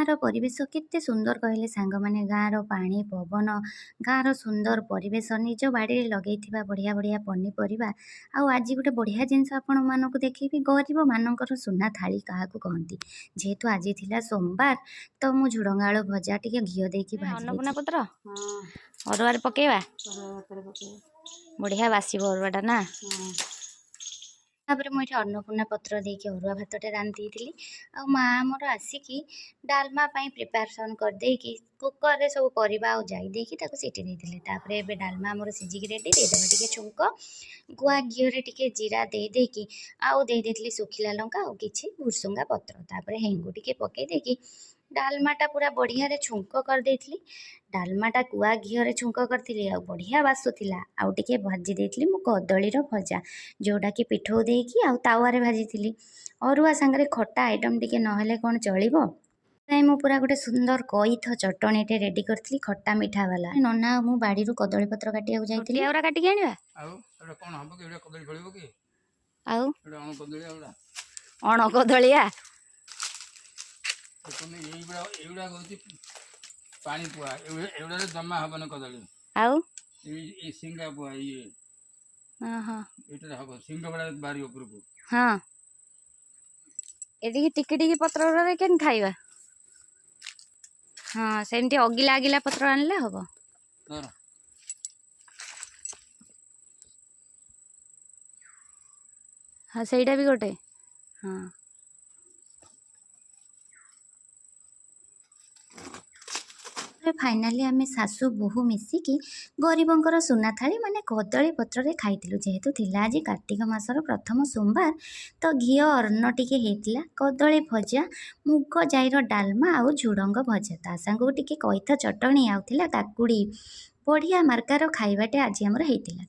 ଗାଁର ପରିବେଶ କେତେ ସୁନ୍ଦର କହିଲେ ସାଙ୍ଗମାନେ। ଗାଁର ପାଣି ପବନ, ଗାଁର ସୁନ୍ଦର ପରିବେଶ, ନିଜ ବାଡ଼ିରେ ଲଗେଇଥିବା ବଢ଼ିଆ ବଢ଼ିଆ ପନିପରିବା। ଆଉ ଆଜି ଗୋଟେ ବଢ଼ିଆ ଜିନିଷ ଆପଣମାନଙ୍କୁ ଦେଖେଇବି, ଗରିବମାନଙ୍କର ସୁନା ଥାଳି କାହାକୁ କହନ୍ତି। ଯେହେତୁ ଆଜି ଥିଲା ସୋମବାର, ତ ମୁଁ ଝୁଡ଼ଙ୍ଗ ଆଳୁ ଭଜା ଟିକେ ଘିଅ ଦେଇକି ଭାଜି ଅନ୍ନପୂର୍ଣ୍ଣା ଦେଇଥିଲି। ପତ୍ର ଅରୁଆରେ ପକେଇବା। ଅରୁଆ ଭାତରେ ପକେଇବା। ବଢ଼ିଆ ବାସିବ ଅରୁଆଟା ନା? ହଁ। ତାପରେ ମୁଁ ଏଠି ଅନ୍ନପୂର୍ଣ୍ଣା ପତ୍ର ଦେଇକି ଅରୁଆ ଭାତଟା ରାନ୍ଧି ଦେଇଥିଲି। ଆଉ ମା ଆମର ଆସିକି ଡାଲମା ପାଇଁ ପ୍ରିପାରେସନ୍ କରିଦେଇକି କୁକରରେ ସବୁ ପରିବା ଆଉ ଜାଇ ଦେଇକି ତାକୁ ସିଟି ଦେଇଥିଲେ। ତାପରେ ଏବେ ଡାଲମା ଆମର ସିଝିକି ରେଡ଼ି। ଦେଇଦେବା ଟିକେ ଛୁଙ୍କ। ଗୁଆ ଘିଅରେ ଟିକେ ଜିରା ଦେଇ ଦେଇକି ଆଉ ଦେଇ ଦେଇଥିଲି ଶୁଖିଲା ଲଙ୍କା ଆଉ କିଛି ଭୁସୁଙ୍ଗା ପତ୍ର। ତାପରେ ହେଙ୍ଗୁ ଟିକେ ପକେଇ ଦେଇକି ଡାଲମାଟା ପୁରା ବଢ଼ିଆରେ ଛୁଙ୍କ କରିଦେଇଥିଲି। ଡାଲମାଟା ଗୁଆ ଘିଅରେ ଛୁଙ୍କ କରିଥିଲି ଆଉ ବଢ଼ିଆ ବାସୁଥିଲା। ଆଉ ଟିକେ ଭାଜି ଦେଇଥିଲି ମୁଁ କଦଳୀର ଭଜା, ଯେଉଁଟାକି ପିଠଉ ଦେଇକି ଆଉ ତାୱାରେ ଭାଜିଥିଲି। ଅରୁଆ ସାଙ୍ଗରେ ଖଟା ଆଇଟମ୍ ଟିକେ ନହେଲେ କ'ଣ ଚଳିବ? ପାଇଁ ମୁଁ ପୁରା ଗୋଟେ ସୁନ୍ଦର କଇଥ ଚଟଣିଟେ ରେଡ଼ି କରିଥିଲି, ଖଟା ମିଠା ବାଲା। ନନା ଆଉ ମୁଁ ବାଡ଼ିରୁ କଦଳୀ ପତ୍ର କାଟିବାକୁ ଯାଇଥିଲି। ଛୋଟିଆ ଗୁରା କାଟିକି ଆଣିବା। ଆଉ ଏଇଟା କ'ଣ ହବ କି? ଏଇଟା କଦଳୀ ଫଳିବ କି? ଆଉ ଏଇଟା ଅଣ କଦଳୀ ଏଗୁଡ଼ା। ଅଣ କଦଳିଆ। ଦେଖୁନି, ଏଇଗୁଡ଼ା ହେଉଛି ପାଣି ପୁଆ। ଏଗୁଡ଼ାରେ ଜମା ହବନି କଦଳୀ। ଆଉ ଏଇ ଶିଙ୍ଗା ପୁଆ ଇଏ। ଓହୋ। ଏଇଟାରେ ହବ, ଶିଙ୍ଗ ଭଳିଆ ବାହାରି ଉପରକୁ। ହଁ, ଏତିକି ଟିକେ ଟିକେ ପତ୍ରରେ କେମିତି ଖାଇବା? ହଁ, ସେମିତି ଅଗିଲା ଅଗିଲା ପତ୍ର ଆଣିଲେ ହବ। ଧର। ହଁ, ସେଇଟା ବି ଗୋଟେ। ହଁ। ଫାଇନାଲି ଆମେ ଶାଶୁ ବୋହୂ ମିଶିକି ଗରିବଙ୍କର ସୁନା ଥାଳି ମାନେ କଦଳୀ ପତ୍ରରେ ଖାଇଥିଲୁ। ଯେହେତୁ ଥିଲା ଆଜି କାର୍ତ୍ତିକ ମାସର ପ୍ରଥମ ସୋମବାର, ତ ଘିଅ ଅନ୍ନ ଟିକେ ହେଇଥିଲା, କଦଳୀ ଭଜା, ମୁଗ ଜାଇର ଡାଲମା ଆଉ ଝୁଡ଼ଙ୍ଗ ଭଜା, ତା ସାଙ୍ଗକୁ ଟିକେ କଇଥ ଚଟଣି ଆଉ ଥିଲା କାକୁଡ଼ି। ବଢ଼ିଆ ମାର୍କାର ଖାଇବାଟେ ଆଜି ଆମର ହେଇଥିଲା।